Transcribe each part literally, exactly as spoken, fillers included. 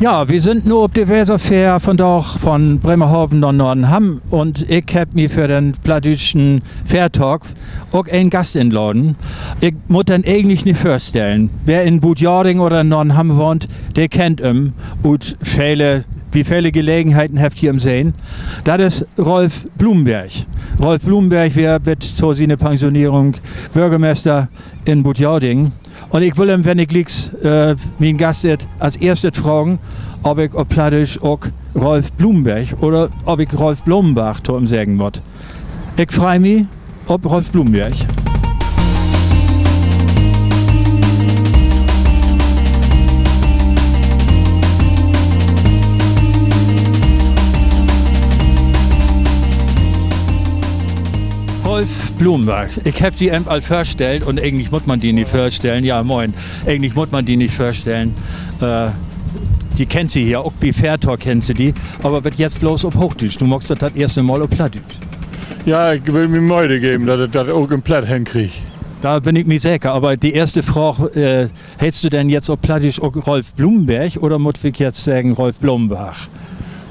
Ja, wi sünd nu op de Weserfähr, vundaag von Bremerhaven na Nordenham, un ik hebb mi för den plattdüütschen Fährtalk ok en Gast inladen. Ik mutt den egentlich nich vörstellen. Wer in Butjadingen oder in Nordenham wahnt, de kennt em ut vele, bi vele Gelegenheiten hebbt ji em sehn. Dat is Rolf Blumenberg. Rolf Blumenberg weer bit to siene Pensionierung Börgermeester in Butjadingen. Un ik will em, wenn ik glieks, äh, mien Gast is, as eerstet fragen, of ik op Plattdüütsch ok Rolf Blumenberg oder of ik Rolf Blumenbach to em seggen mutt. Ik frei mi op Rolf Blumenberg. Rolf Blumenberg, ik heff di even al vörstellt un egentlich mutt man di nich vörstellen. Ja, moin. Egentlich mutt man di nich vörstellen. Äh, de kennt se hier, ok bi Fährtalk kennt se di, aver bit jetzt bloots op Hoochdüütsch. Du maakst dat dat eerste Mal op Plattdüütsch. Ja, ik will mi Möh geven, dat ik dat ok in Platt henkrieg. Dor bün ik mi seker. Aver de eerste Fraag, äh, heetst du denn jetzt op Plattdüütsch ok Rolf Blumenberg oder mutt wi jetzt seggen Rolf Blumenbach?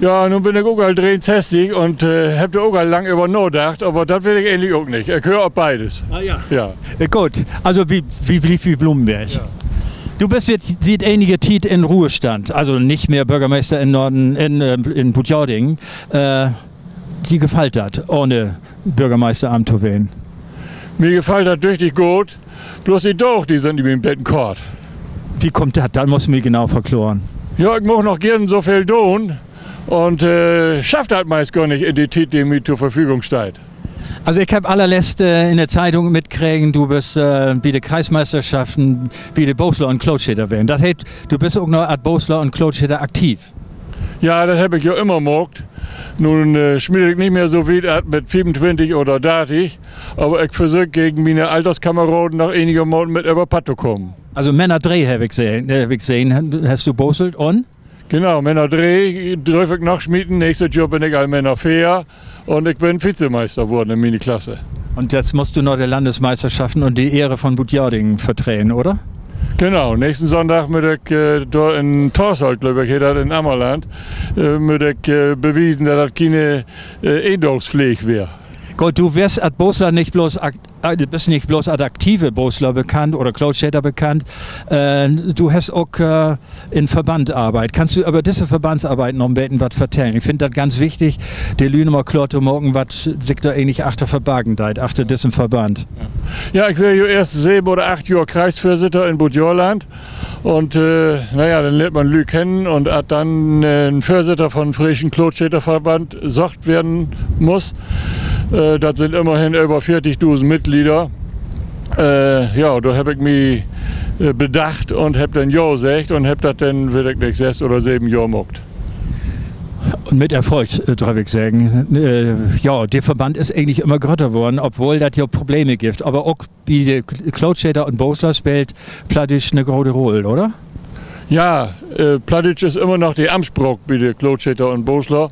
Ja, nu bün ik ok al dreeunsesstig un, äh, hebb dor ok al lang över nadacht, aver dat weet ik egentlich ok nich. Ik höör op beides. Ah, ja. Ja. Äh, goot, also wi, wi blievt bi Blumenberg. Ja. Du büst jetzt siet enige Tiet in Ruhestand, also nich mehr Börgermeester in Norden, in, äh, in Butjadingen. Äh, di gefallt dat, ahn Börgermeesteramt to ween? Mi gefallt dat düchtig goot, bloots de Daag, de sünd mi en beten kort. Wo kummt dat? Dat musst du mi genau verkloren. Ja, ik much noch geern so veel doon un, äh, schaff dat meist gor nich in de Tiet, de mi to Verfügung steiht. Also, ik heff allerletzt, äh, in de Zeitung mitkregen, du büst, äh, bi de Kreismeisterschaften bi de Boßler un Klootscheter ween. Dat heet, du büst ok noch as Boßler un Klootscheter aktiv? Ja, dat heff ik jo ümmer maakt. Nu, äh, smiet ik nich mehr so wiet as mit fiefuntwintig oder dartig, aver ik versöök, gegen miene Alterskameraden noch enigermaten mit över Padd to kamen. Also Männer dree heff ik sehn, heff ik sehn, hest du boßelt un? Genau, Männer dree dröff ik noch smieten. Nächstet Johr bün ik al Männer veer un ik bün Vizemeister worrn in miene Klasse. Un jetzt musst du na de Landesmeisterschaften un de Ehre von Butjadingen vertreden, oder? Genau, nächsten Sünndag mutt ik, äh, dor in Thorstholt, glööv ik, heet dat, in Ammerland, äh, mutt ik, äh, bewiesen, dat dat kiene, äh, Eendaagsfleeg weer. Goot, du weerst as Boßler nich bloots ak-, äh, du büst nich bloots as aktive Boßler bekannt oder Klootscheter bekannt. Äh, du hest ok, äh, in Verband arbeidt. Kannst du över disse Verbandsarbeit noch en beten wat vertellen? Ik finn dat ganz wichtig, de Lüüd mal kloor to maken, wat sik dor egentlich achter verbargen deit, achter dissen Verband. Ja, ik weer jo eerst seven oder acht Johr Kreisvörsitter in Butjorland. Un, äh, na ja, denn lehrt man Lüüd kennen un as denn, äh, en Vörsitter von Freeschen Klootscheterverband söcht weern muss, äh, dat sünd ümmerhen över veertigdusend Mitglieder. Äh, ja, dor heff ik mi, äh, bedacht un heff denn jo seggt un heff dat denn, weet ik nich, sess oder seven Johr maakt. Un mit Erfolg, äh, dröff ik seggen. Äh, ja, de Verband is egentlich ümmer grötter worrn, obwohl dat jo Probleme gifft. Aver ok bi de K-, Klootscheter un Boßler speelt Plattdüütsch 'ne grote Rull, oder? Ja, äh, Plattdüütsch is ümmer noch de Amtsspraak bi de Klootscheter un Boßler.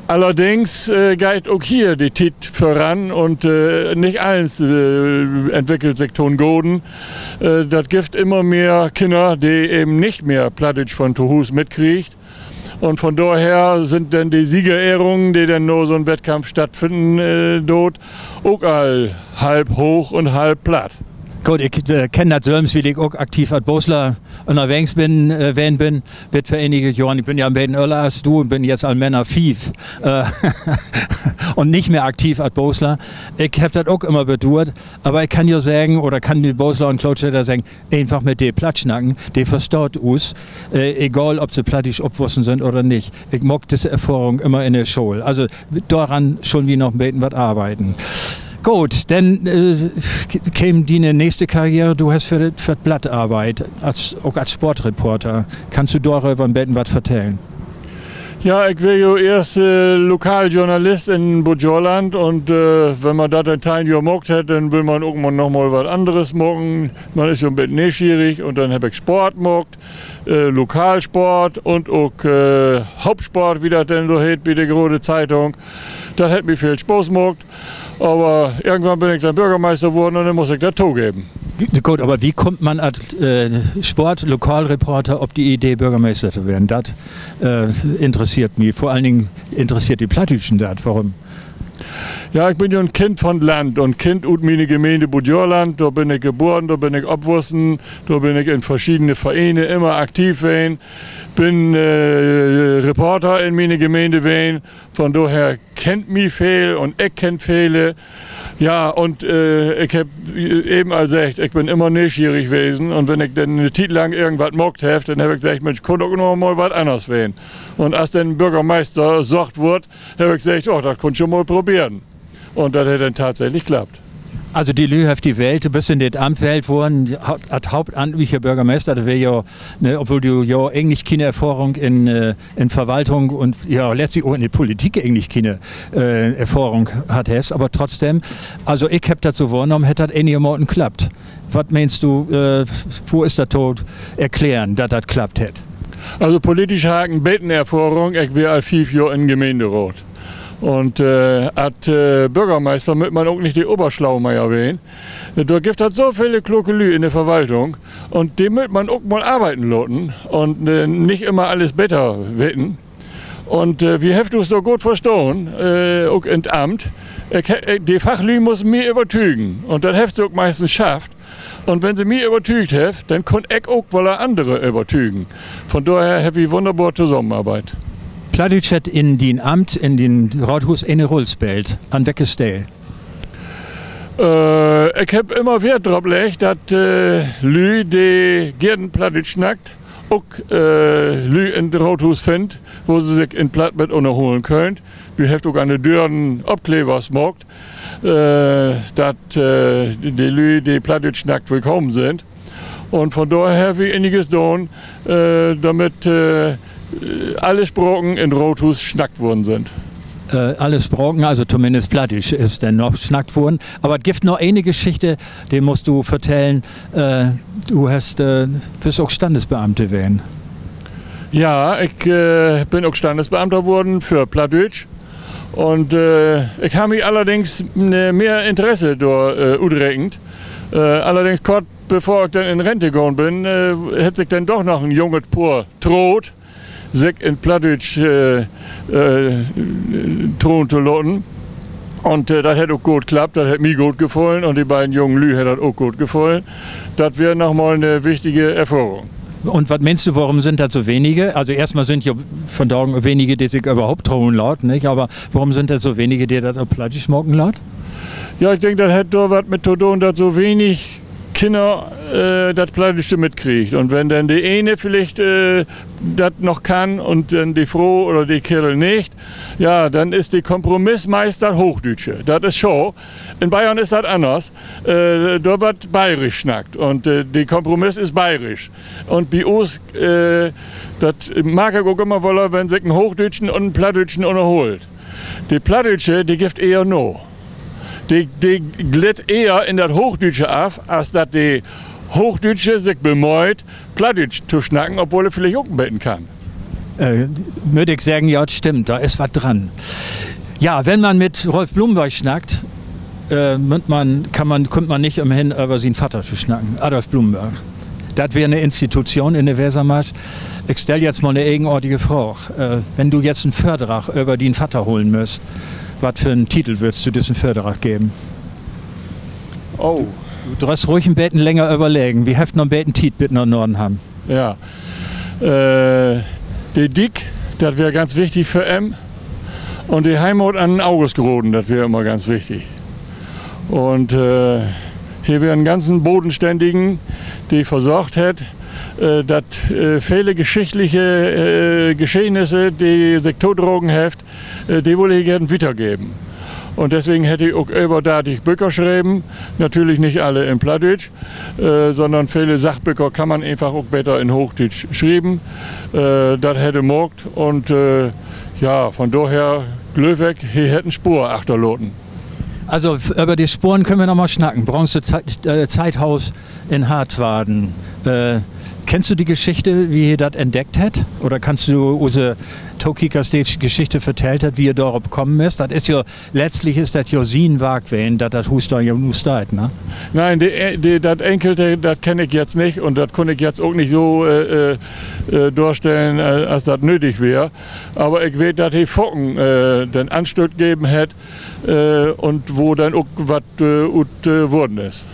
Allerdings, äh, geiht ok hier de Tiet vöran un, äh, nich allens, äh, entwickelt sik to'n Goden. Äh, dat gifft ümmer mehr Kinner, de even nich mehr Plattdüütsch von to Huus mitkriegt. Un von dorher sünd denn de Siegerehrungen, de denn na so'n Wettkampf stattfinnen, äh, doot, ok al half hooch un half platt. Goot, ik, äh, kenn dat sülvst, wiel ik ok aktiv as Boßler ünnerwegens bün, äh, ween bün, bit vör enige Johren. Ik bün ja en beten öller as du un bün jetzt al Männer fief, äh, un nich mehr aktiv as Boßler. Ik heff dat ok ümmer beduert, aver ik kann jo seggen, oder kann de Boßler un Klootscheter seggen, eenfach mit de Platt snacken, de verstaht us, äh, egal of se plattdüütsch opwussen sünd oder nich. Ik maak disse Erfahrung ümmer in de School. Also, doran schullen wi noch en beten wat arbeiden. Goot, denn keem diene nächste Karriere. Du hest för, för dat Blatt arbeidt, ok as Sportreporter. Kannst du doröver en beten wat vertellen? Ja, ik weer jo eerst Lokaljournalist in Butjorland un wenn man dat denn teihn Johr maakt hett, denn will man ok mal noch mal wat anners maken. Man is jo en beten neeschierig un denn heff ik Sport maakt, Lokalsport un ok Hauptsport, wie dat denn so heet bi de grote Zeitung. Dat hett mi veel Spaaß maakt, aver irgendwann bün ik denn Börgermeister worrn un denn muss ik dat togeven. Goot, aver wie kummt man as Sport-Lokalreporter op de Idee, Börgermeister to weern? Dat interesseert mi. Vör allen Dingen interesseert de Plattdüütschen dat. Worüm? Ja, ik bün jo en Kind von Land un Kind ut miene Gemeende Butjorland. Dor bün ik geboren, dor bün ik opwussen, dor bün ik in verschiedene Vereene immer aktiv ween, bün Reporter in miene Gemeende ween. Von dorher kennt mi veel un ik kenn vele. Ja, un ik heff even al seggt, ik bün immer neeschierig wesen. Un wenn ik denn 'ne Tiet lang irgendwat maakt heff, denn heff ik seggt: Minsch, kunn ok noch mal wat anners ween. Un as denn Börgermeister söcht wurr, heff ik seggt: Och, dat kunn ik jo mal proberen. Un dat hett denn tatsächlich klappt. Also, de Lüüd hebbt di wählt, du büst in dat Amt wählt worrn, as hauptamtlicher Börgermeister. Dat weer jo, ne, obwohl du jo egentlich kene Erfahrung in Verwaltung un ja letztlich ok in de Politik egentlich kene Erfahrung hatt hest, aver trotzdem, also ik heff dat so wohrnahmen, hett dat enigermaten klappt. Wat meenst du, wo is dat to erklären, dat dat klappt hett? Also politisch harr ik en beten Erfahrung, ik weer al fief Johr in Gemeenderaat. Un as Börgermeister mutt man ok nich de Oberschlaumeier ween. Dor gifft dat so vele kloke Lüüd in de Verwaltung, un de mutt man ok mal arbeiden laten un nich immer alles beter weten. Un wi hebbt us dor goot verstahn, ok in't Amt. De Fachlüüd mussen mi övertügen, un dat hebbt se ok meistens schafft. Un wenn se mi övertüügt hebbt, denn kunn ik ok woller annere övertügen. Von dorher hebbt wi wunnerbor tosamenarbeidt. Plattdüütsch hett in dien Amt, in dien Raathuus ene Rull speelt. An wecke Steed? Ik heff immer Weert dorop leggt, dat Lüüd, de geern Plattdüütsch snackt, ok Lüüd in't Raathuus finnt, wo se sik in Platt mit ünnerholen köönt. Wi hebbt ok an de Dören Opklevers maakt, dat de Lüüd, de Plattdüütsch snackt, willkamen sünd. Un von dorher hebbt wi eniges daan, dormit alle Spraken in't Raathuus snackt worrn sünd. Alle Spraken, also tominnst Plattdüütsch is denn noch snackt worrn. Aver dat gifft noch ene Geschichte, de musst du vertellen. Du hest, büst ok Standesbeamte ween. Ja, ik bün ok Standesbeamter worrn för Plattdüütsch. Un ik harr mi allerdings mehr Interesse dor utrekent. Allerdings kort bevör ik denn in Rente gahn bün, hett sik denn doch noch en junget Poor troot, sik in Plattdüütsch troen to laten. Un dat hett ok goot klappt, dat hett mi goot gefullen un de beiden jungen Lüüd hett dat ok goot gefullen. Dat weer noch mal 'ne wichtige Erfahrung. Un wat meenst du, worüm sünd dat so wenige? Also eerstmal sünd ja vondagen wenige, de sik överhaupt troen laat, nich? Aver worüm sünd dat so wenige, de dat op Plattdüütsch maken laat? Ja, ik denk, dat hett dor wat mit to doon, dat so wenig Kinner dat Plattdüütsche mitkriegt. Un wenn denn de ene villicht dat noch kann un denn de Fro oder de Keerl nich, ja, denn is de Kompromiss meist dat Hoochdüütsche. Dat is schaad. In Bayern is dat anners. Dor warrt Bayrisch snackt un de Kompromiss is Bayrisch. Un bi us, dat mark ik ok ümmer woller, wenn sik en Hoochdüütschen un en Plattdüütschen ünnerhoolt, de Plattdüütsche, de gifft eher na. De, de glitt eher in dat Hoochdüütsche af, as dat de Hoochdüütsche sik bemöht, Plattdüütsch to snacken, obwohl he villicht ok en beten kann. Mutt ik seggen, ja, dat stimmt, dor is wat dran. Ja, wenn man mit Rolf Blumenberg snackt, mutt man, kann man, kummt man nich ümhen, över sien Vader to snacken, Adolf Blumenberg. Dat weer 'ne Institution in de Wesermarsch. Ik stell jetzt mal 'ne egenortige Fraag. Wenn du jetzt en Vördrag över dien Vader holen müsst, wat för 'n Titel würdst du düssen Vördrag geven? Du dröffst ruhig en beten länger överleggen. Wi hebbt noch en beten Tiet bit na Nordenham. Ja. De Diek, dat weer ganz wichtig för em. Un de Heimat an 'n August Groten, dat weer ümmer ganz wichtig. Un he weer en ganzen Bodenständigen, de versöcht hett, dat vele geschichtliche Geschehnisse, de sik todragen hebbt, de wull he geern wiedergeven. Un deswegen hett he ok över dörtig Böker schreven. Natürlich nich alle in Plattdüütsch, äh, sonnern vele Sachböker kann man eenfach ok beter in Hoochdüütsch schrieven. Äh, dat hett he maakt un, äh, ja, von dorher glööv ik, he hett en Spoor achterlaten. Also, över de Sporen köönt wi noch mal snacken. Bronze Zeit, äh, Zeithaus in Hartwarden. Äh, kennst du de Geschichte, wie he dat entdeckt hett? Oder kannst du use Tokiekers de Geschichte vertellt hett, wie he dorop kamen is? Dat is ja, letztlich is dat ja sien Wark ween, dat dat Huus dor ja nu steiht, ne? Nee, de, de, dat Enkelte, dat kenn ik jetzt nich un dat kunn ik jetzt ok nich so, äh, äh, äh, dorstellen, äh, as dat nödig weer. Aver ik weet, dat he faken, äh, den Anstööt geven hett, äh, un wo denn ok wat, äh, ut, äh, worden is.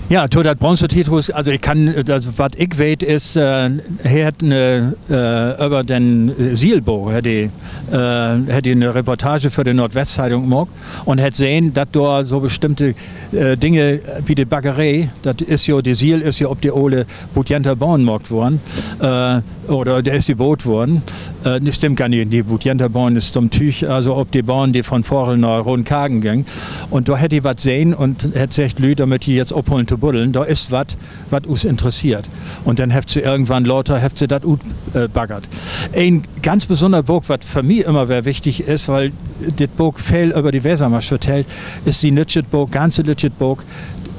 Ja, to dat Bronze Tiethuus, also ik kann, äh, dat, wat ik weet, is, äh, he hett ne, äh, över den, äh, Sielbo, hett he, äh, hett he ne Reportage för de Nordwestzeitung maakt un hett sehn, dat dor so bestimmte, äh, Dinge, äh, wie de Backeree, dat is jo, de Siel is jo op de ole Butjenter Bahn maakt worrn, äh, oder de is de boot worrn. Äh, nee, stimmt gor nich, de Butjenter Bahn is dumm Tüüg, also op de Bahn, de von Varel na Rodenkarken güng. Un dor hett he wat sehn un hett seggt: Lüüd, dor mööt ji jetzt ophollen to buddeln, dor is wat, wat us interesseert. Un denn hefft se irgendwann later, hefft se dat ut-, äh, baggert. Een ganz besünner Book, wat för mi ümmer weer wichtig is, wiel dit Book veel över de Wesermarsch vertellt, is sien lüttjet Book, ganze lüttjet Book,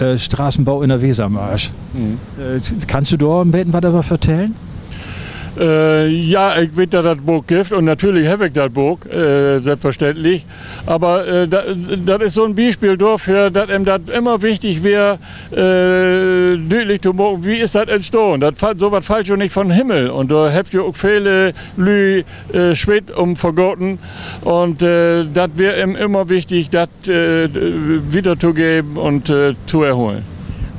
äh, Straßenbau in de Wesermarsch. Äh, kannst du dor en beten wat över vertellen? Äh, ja, ik weet, dat dat Book gifft un natürlich heff ik dat Book, äh, sülvstverständlich. Aver, äh, dat, dat is so 'n Bispeel dorför, dat em dat ümmer wichtig weer, äh, düütlich to maken, wie is dat entstahn? Dat fall-, so wat fallt jo nich von Himmel. Un dor hebbt jo ok vele Lüüd, äh, Sweet üm vergoten. Un, äh, dat weer em ümmer wichtig, dat, äh, wieter to geven un, äh, to erholen.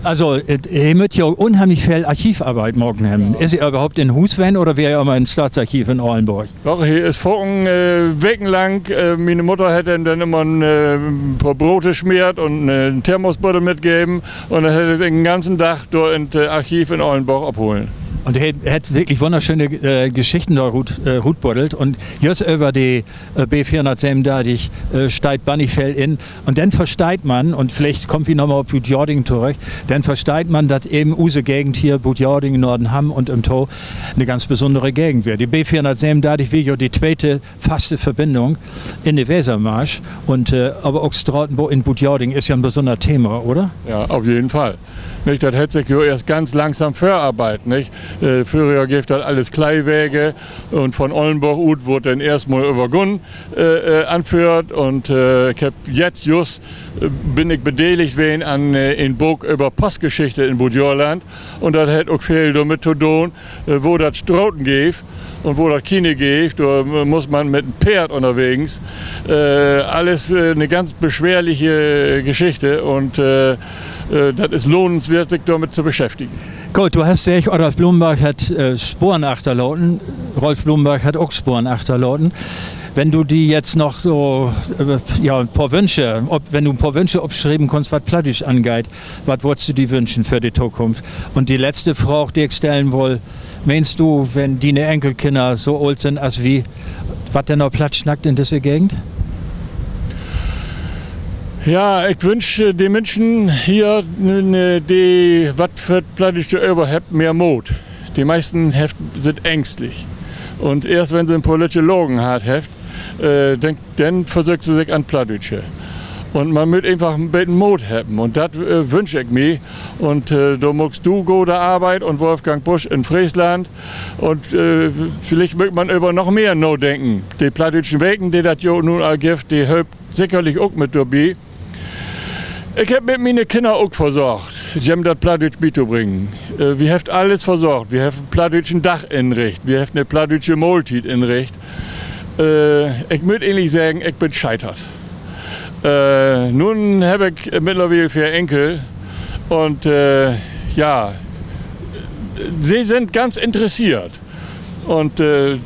Also, äh, he mutt jo unheimlich veel Archivarbeit maken hebben. Is he överhaupt in Huus ween oder weer he ümmer in Staatsarchiv in Ollnborg? Doch, he is faken, äh, wekenlang, äh, miene Mudder hett em denn ümmer 'n, äh, poor Brote smeert un, äh, 'n Thermosbudder mitgeven. Un denn hett he sik den ganzen Dag dor in't, äh, Archiv in Ollnborg ophollen. Un he hett wirklich wunnerschöne, äh, Geschichten dor rut-, äh, rutbuddelt. Un jüst över de, äh, B veerhunnertsebenundartig, äh, steiht bannig veel in. Un denn versteiht man, un villicht kaamt wi noch mal op Butjadingen torüch, denn versteiht man, dat even use Gegend hier, Butjadingen, Nordenham un ümto, 'ne ganz besünnere Gegend weer. De B veerhunnertsebenundartig weer jo de tweete faste Verbindung in de Wesermarsch. Un, äh, aver ok Stratenbau in Butjadingen is ja en besünner Thema, oder? Ja, op jeden Fall. Nich, dat hett sik jo eerst ganz langsam vörarbeidt, nich? Äh, vörher geev dat allens Kleiwege un von Ollnborg ut wurr denn eerstmal över Gunn, äh, äh, anföhrt un, äh, ik heff jetzt jüst, äh, bün ik bedeligt ween an, äh, en Book över Postgeschichte in Butjorland. Un dat hett ok veel dormit to doon, äh, wo dat Straten geev un wo dat kiene geev. Dor, äh, muss man mit en Peerd ünnerwegens. Äh, allens, äh, 'ne ganz besweerliche Geschichte un, äh, äh, dat is lohnensweert, sik dormit to beschäftigen. Goot, du hest seggt, Adolf Blumenberg hett, äh, Sporen achterlaten. Rolf Blumenberg hett ok Sporen achterlaten. Wenn du di jetzt noch so, äh, ja, en poor Wünsche, op-, wenn du en poor Wünsche opschrieven kunnst, wat Plattdüütsch angeiht, wat wurrst du di wünschen för de Tokunft? Un de letzte Fraag, de ik stellen wull: Meenst du, wenn diene Enkelkinner so oolt sünd as wi, warrt denn noch Platt snackt in disse Gegend? Ja, ik wünsch, äh, de Minschen hier, n-, n-, de wat för't Plattdüütsche över hebbt, mehr Moot. De meisten hebbt, sünd ängstlich. Un eerst wenn se en poor lüttje Lagen hatt hebbt, äh, denn, denn versöökt se sik an Plattdüütsche. Un man mutt eenfach en beten Moot hebben. Un dat, äh, wünsch ik mi. Un, äh, dor maakst du gode Arbeit un Wolfgang Busch in Freesland. Un, äh, villicht mutt man över noch mehr nadenken. De plattdüütschen Weken, de dat jo nu al gifft, de helpt sekerlich ok mit dorbi. Ik hebb mit miene Kinner ok versorgt, jem dat Plattdüütsch bitobringen. Äh, wi hebbt allens versorgt. Wi hebbt en plattdüütschen Dag inricht. Wi hebbt 'ne plattdüütsche Mahltiet inricht. Äh, ik mutt ehrlich seggen, ik bün scheitert. Äh, nu hebb ik mittlerwiel veer Enkel. Un, äh, ja, se sünd ganz interesseert. Un, äh,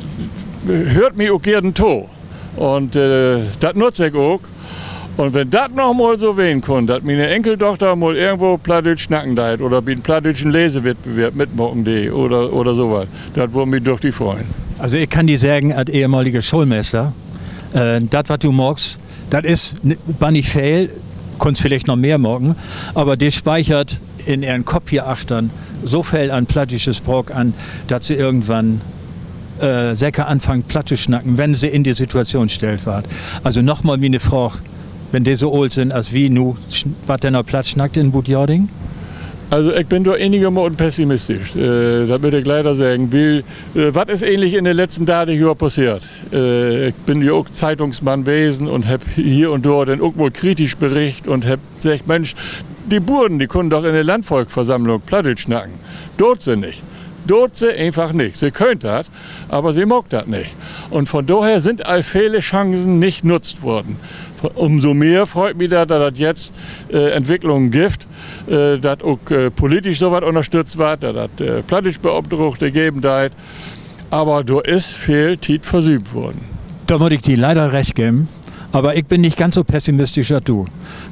höört mi ok geern to. Un, äh, dat nutz ik ok. Un wenn dat noch mal so ween kunn, dat miene Enkeldochter mal irgendwo Plattdüütsch snacken deit oder bi en plattdüütschen Lesewettbewerb mitmaken deit oder, oder so wat, dat wurr mi düchtig freuen. Also, ik kann di seggen, as ehemalige Schoolmeester, Äh, dat, wat du maakst, dat is n-, bannig veel, kunnst villicht noch mehr maken, aver de speichert in ehren Kopp hier achtern so veel an plattdüütsche Spraak an, dat se irgendwann, äh, seker anfangt, Platt to snacken, wenn se in de Situation stellt warrt. Also nochmal miene Fraag: Wenn de so oolt sünd as wi nu, sch-, warrt denn noch Platt snackt in Butjadingen? Also, ik bün dor enigermaten pessimistisch, äh, dat mutt ik leider seggen, wiel, äh, wat is egentlich in de letzten dartig Johr passeert? Äh, ik bün ja ok Zeitungsmann wesen un hebb hier un dor denn ok mal kritisch bericht un hebb seggt: Mensch, de Buren, de kunnen doch in de Landvolkversammlung Plattdüütsch snacken. Doot se nich. Doot se eenfach nich. Se köönt dat, aver se maakt dat nich. Un von dorher sünd al vele Chancen nich nutzt worrn. Umso mehr freut mi dat, dat dat jetzt, äh, Entwicklungen gifft, äh, dat ok, äh, politisch so wat ünnerstütt warrt, dat dat, äh, Plattdüütsch-Beopdraagte geven deit. Aver dor is veel Tiet versüümt worrn. Dor mutt ik di leider recht geven, aver ik bün nich ganz so pessimistisch as du.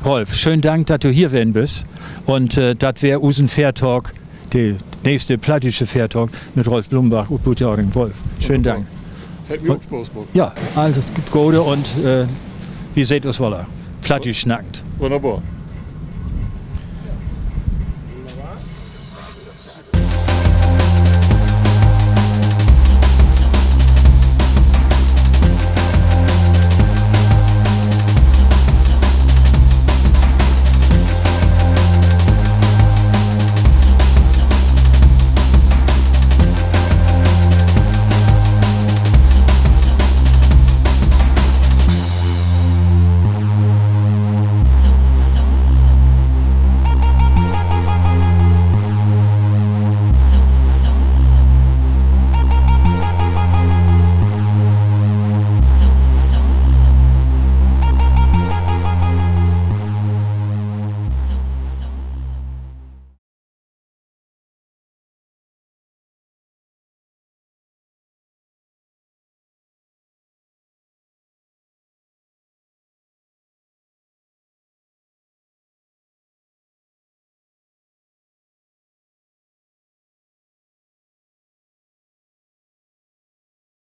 Rolf, schönen Dank, dat du hier ween büst. Un, äh, dat weer usen Fährtalk, de nächste plattdüütsche Fährtalk mit Rolf Blumenbach ut Butjadingen. Rolf, schönen Dank. Hett mi ok Spaaß maakt. Ja, allens Gode un, äh, wi seht us woller. Plattdüütsch snackend. Wunnerbor.